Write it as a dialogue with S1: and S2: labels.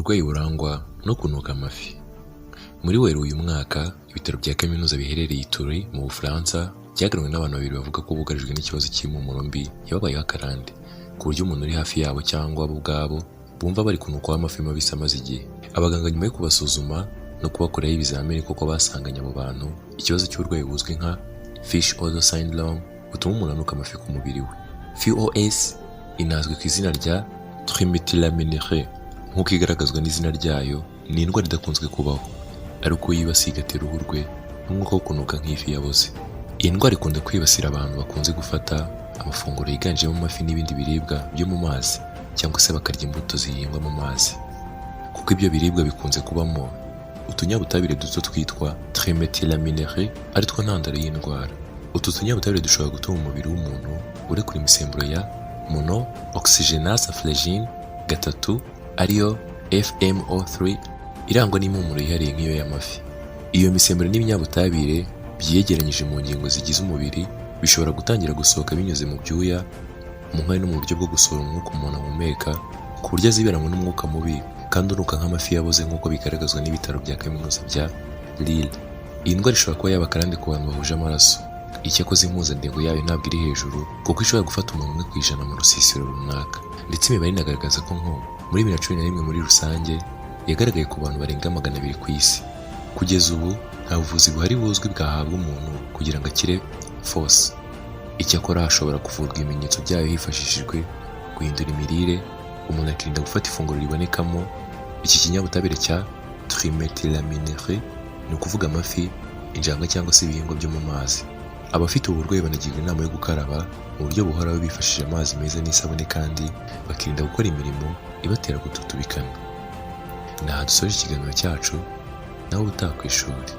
S1: Uburwayi burangwa no kunuka amafi. Muri Werurwe uyu mwaka, ibitaro bya kaminuza biherereye i Tours mu Bufaransa byaganwe n'abantu babiri bavuga ko bugarijwe n'ikibazo cy'impumuro mbi yababayeho akarande, ku buryo umuntu uri hafi yabo cyangwa bo ubwabo bumva bari kunukwaho amafi mabisi amaze igihe. Abaganga, nyuma yo kubasuzuma no kubakoreraho ibizamini, kuko basanganye abo bantu ikibazo cy'uburwayi buzwi nka fish odor syndrome, butuma umuntu anuka amafi ku mubiri we. FOS inazwi ku izina rya triméthylaminurie nk'uko igaragazwa n'izina ryayo, ni indwara idakunzwe kubaho, ariko yibasiye igatera uruhu rwe n'umwuka wo kunuka nk'ifi yaboze. Iyi ndwara ikunda kwibasira abantu bakunze gufata amafunguro yiganjemo amafi n'ibindi biribwa byo mu mazi, cyangwa se bakarya imbuto zihingwa mu mazi, kuko ibyo biribwa bikunze kubamo utunyabutabire duto twitwa triméthylaminurie, ari two ntandaro y'indwara. Utu tunyabutabire dushobora gutuma umubiri w'umuntu urekura imisemburo ya monooxygenase flavine 3, ariyo FMO3, irangwa n'impumuro yihariye nk'iyo y'amafi. Iyo misemburo n'ibinyabutabire byiyegeranyije mu ngingo zigize umubiri bishobora gutangira gusohoka binyuze mu byuya, mu nkari no mu buryo bwo gusohora umwuka umuntu ahumeka, ku buryo aziberanwa n'umwuka mubi kandi unuka nk'amafi yaboze, nk'uko bigaragazwa n'ibitaro bya kaminuza bya Lille. Iyi ndwara ishobora kuba yaba akarande ku bantu bahuje amaraso. Icyakoze impuzandengo yayo ntabwo iri hejuru, kuko ishobora gufata umuntu 1% mu rusisiro runaka. Ndetse imibare inagaragaza ko nko muri 2011 muri rusange yagaragaye ku bantu barenga 200 ku isi. Kugeza ubu nta buvuzi buhari buzwi bwahabwa umuntu kugira ngo akire FOS. Icyakora hashobora kuvurwa ibimenyetso byayo hifashishijwe guhindura imirire, umuntu akirinda gufata ifunguro ribonekamo iki kinyabutabire cya triméthylaminurie, ni ukuvuga amafi, injanga cyangwa se ibihingwa byo mu mazi. Abafite ubu burwayi banagirwa inama yo gukaraba mu buryo buhoraho bifashishije amazi meza n'isabune, kandi bakirinda gukora imirimo ibatera gututubikana. Ni aha dusoje ikiganiro cyacu. Nawe ubutaha ku ishuri.